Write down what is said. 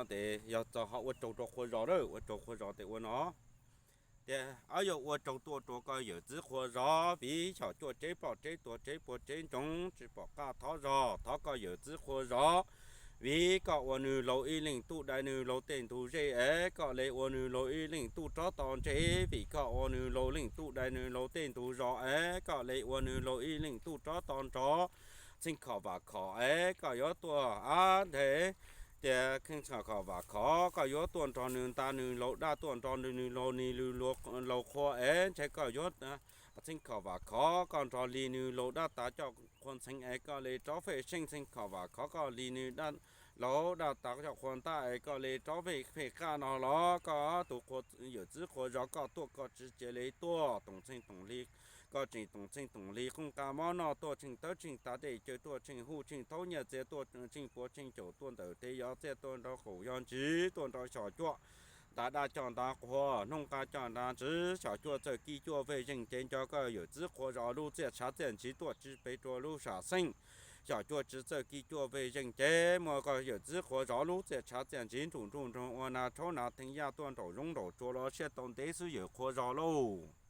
Tes yog txog ho ua tsaug rau qhua zos lawm, ua tsaug qhua zos tes ua no tias, ob, yog ua tsaug tuaj rau koj yawm txiv qhua zos vim xyom cuaj tseb ploj tseb tuag tseb puag tseb ntsoov tsis pom qab thov zog, thov koj yawm txiv qhua zos vim koj ua nws laus ib leeg tuaj dai nws laus tej ntug zej es koj le ua nws laus ib leeg tuaj rov tau ntse, vim koj ua nws laus leeg tuaj dai nws laus tej ntug zos es koj le ua nws laus ib leeg tuaj rov tau nrog Txheej Khom Vam Khom es koj yuav tuaj ab nthe tias Txheej Khom Vam Khom koj yuav tuaj nrog nws nta nws laus dab tuaj nrog nws laus ni laus qhua es ntshe koj yuav Txheej Khom Vam Khom koj nrog li nws laus dab tas coj qhua ntxheev es koj le rov fej seej, Txheej Khom Vam Khom koj li nws laus dab tas coj qhua ntaj es koj le rov fej fej qaj no los koj tus qhua yawm txiv qhua zos koj tuaj koj tsis cia li tuaj toom txheej toom li, koj tseem toom txheej toom li qooj qa mob noj tuaj tsheej tawb tsheej tav dej cawv tuaj tsheej huj tsheej thaub nyiaj txiag tuaj tsheej puav tsheej caum tuaj ntawm tes yov txiaj tuaj nrog qaum yog ntsiv tuaj nrog xyom cuaj nta daj coj nta qhua, hnub qa coj nta ntsiv, xyom cuaj txawj kib cuaj vej zeej ces nco koj yawm txiv qhua zos lub txiaj tshav txiaj ntsiv tuaj tsis pes rua lub sam xeej. Xyom cuaj tsis txawj kib cuaj vej zeej ces muaj koj yawm txiv qhua zos lub txiaj tshav txiaj ntsiv nruj nruj nroog ua nas rhaub nas theej yaj tuaj nraum zoov nraum tsuas los siab tau ntev xwb yawm qhua zos lauj.